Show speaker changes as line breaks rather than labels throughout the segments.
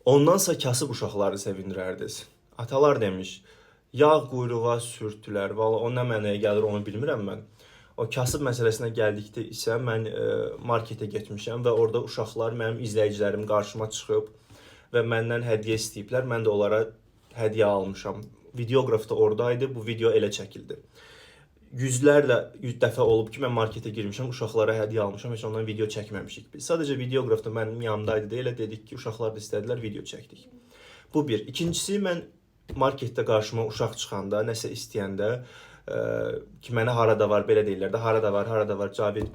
Ondansa kasıb uşaqları sevindirərdiniz. Atalar demiş, yağ quyruğa sürtülər. Valla o nə mənaya gəlir onu bilmirəm mən. O kasıb məsələsinə gəldikdə isə mən marketə getmişəm və orada uşaqlar mənim izləyicilərim qarşıma çıxıb və məndən hədiyyə istəyiblər. Mən də onlara hədiyyə almışam. Videoqraf da oradaydı. Bu video elə çəkildi. Yüzlərlə yüz dəfə olub ki, mən marketə girmişəm, uşaqlara hədiyyə almışam, heç ondan video çəkməmişik biz. Sadəcə videoqraf da mənim yanımdaydı deyə elə dedik ki, uşaqlar da istədilər, video çəkdik. Bu bir. İkincisi, mən marketdə qarşıma uşaq çıxanda, nəsə istəyəndə, ki mənə harada var, belə deyirlər də, harada var, harada var, Cavid,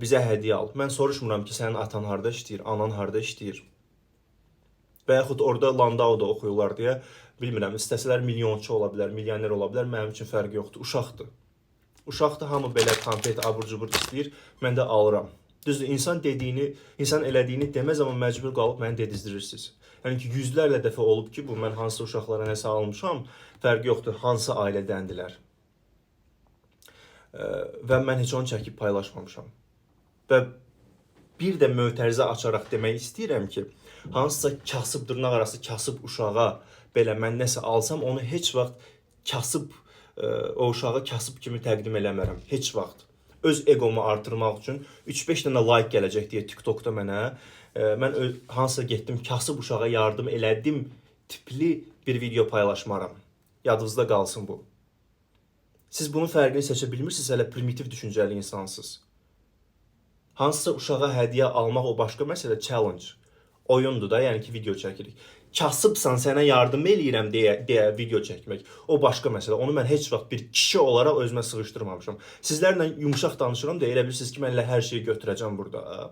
bizə hədiyyə al. Mən soruşmuram ki, sənin atan harda işləyir, anan harda işləyir. Və yaxud orada Landauda oxuyurlar deyə, bilmirəm, istəsələr milyonçu ola bilər, milyoner ola bilər, mənim üçün fərqi yoxdur. Uşaqdır. Uşaqdır, hamı belə konfet, abur-cubur istəyir, mən də alıram. Düzdür, insan dediyini, insan elədiyini deməz, amma məcbur qalıb məni dedizdirirsiniz. Yəni ki, yüzlərlə dəfə olub ki, bu mən hansı uşaqlara nəsə almışam, fərqi yoxdur, hansı ailədəndilər. Və mən heç onu çəkib paylaşmamışam. Və bir də mötərizə açaraq demək istəyirəm ki, hansısa kasıb, dırnaq arası kasıb uşağa belə mən nəsə alsam, onu heç vaxt kasıb, o uşağı kasıb kimi təqdim eləmərəm. Heç vaxt. Öz egomu artırmaq üçün 3-5 dənə like gələcək deyə TikTokda mənə, mən hansısa getdim kasıb uşağa yardım elədim tipli bir video paylaşmaram. Yadınızda qalsın bu. Siz bunun fərqini seçə bilmirsiniz, hələ primitiv düşüncəli insansınız. Hansısa uşağa hədiyyə almaq o başqa məsələ, challenge. Oyundur da, yəni ki, video çəkirik. Kasıbsan, sənə yardım eləyirəm deyə video çəkmək. O başqa məsələ. Onu mən heç vaxt bir kişi olaraq özümə sığışdırmamışam. Sizlərlə yumşaq danışıram deyə elə bilirsiniz ki, mən elə hər şeyi götürəcəm burada.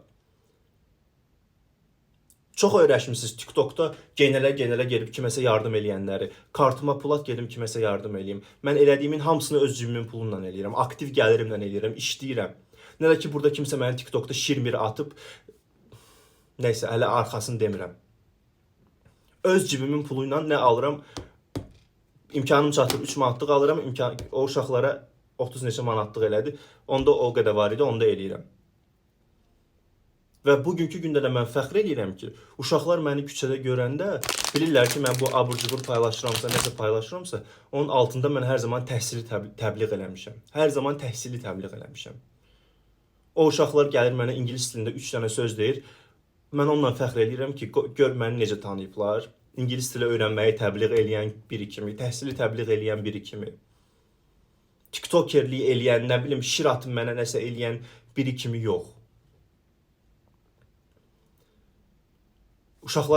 Çox öyrəşmisiniz TikTokda genələ-genələ gedib kiməsə yardım eləyənləri. Kartıma pul at, gedim kiməsə yardım eləyim. Mən elədiyimin hamısını öz cibimin pulunla eləyirəm. Aktiv gəlirimlə eləyirəm, işləyirəm. Nə də ki, burada kimsə məni TikTokda şirmir atıb, nəysə, hələ arxasını demirəm. Öz cibimin pulu ilə nə alıram? İmkanım çatır 3 manatlıq alıram, imkan o uşaqlara 30 neçə manatlıq elədi. Onda o qədər var idi, onu da eləyirəm. Və bugünkü gündə də mən fəxr eləyirəm ki, uşaqlar məni küçədə görəndə bilirlər ki, mən bu abur-cubur paylaşıramsa, nəsə paylaşıramsa, onun altında mən hər zaman təhsili təbliğ eləmişəm. Hər zaman təhsili təbliğ eləmişəm. O uşaqlar gəlir mənə ingilis dilində 3 dənə söz deyir. Mən onunla fəxr eləyirəm ki, gör məni necə tanıyıblar. İngilis dili öyrənməyi təbliğ eləyən biri kimi, təhsili təbliğ eləyən biri kimi, TikTokerlik eləyən, nə bilim, şir atın mənə nəsə eləyən biri kimi yox. Uşaqlar